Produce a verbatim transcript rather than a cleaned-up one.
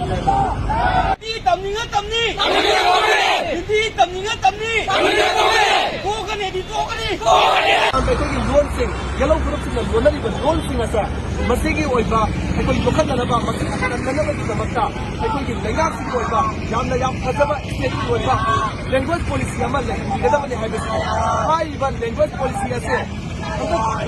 ꯍꯤꯟꯗꯤ ꯇꯝꯅꯤꯡꯉ ꯇꯝꯅꯤ꯫ ꯍꯤꯟꯗꯤ ꯇꯝꯅꯤꯡꯉ ꯇꯝꯅꯤ꯫ ꯇꯣꯛꯀꯅꯤꯗꯤ ꯇꯣꯛꯀꯅꯤ꯫ ꯑꯩꯈꯣꯏꯒꯤ ꯂꯣꯟꯁꯤꯡ, ꯌꯦꯜꯍꯧ ꯐꯨꯔꯨꯞꯁꯤꯡꯅ ꯂꯣꯟꯅꯔꯤꯕ ꯂꯣꯟꯁꯤꯡ ꯑꯁꯦ ꯃꯁꯤꯒꯤ ꯑꯣꯏꯕ ꯑꯩꯈꯣꯏ ꯌꯣꯛꯈꯠꯅꯅꯕ, ꯃꯁꯤ ꯀꯟꯅꯅꯕꯒꯤꯗꯃꯛꯇ ꯑꯩꯈꯣꯏꯒꯤ ꯂꯩꯉꯥꯛꯁꯤꯒꯤ ꯑꯣꯏꯕ ꯌꯥꯝꯅ ꯌꯥꯝ ꯐꯖꯕ ꯏꯁꯇꯦꯠꯀꯤ ꯑꯣꯏꯕ ꯂꯦꯡꯒ꯭ꯋꯦꯖ ꯄꯣꯂꯤꯁꯤ ꯑꯃ ꯂꯩꯍꯟꯕꯤꯒꯗꯕꯅꯤ ꯍꯥꯏꯕꯁꯤ, ꯍꯥꯏꯔꯤꯕ ꯂꯦꯡꯒ꯭ꯋꯦꯖ ꯄꯣꯂꯤꯁꯤ ꯑꯁꯦ ꯍꯟꯗꯛ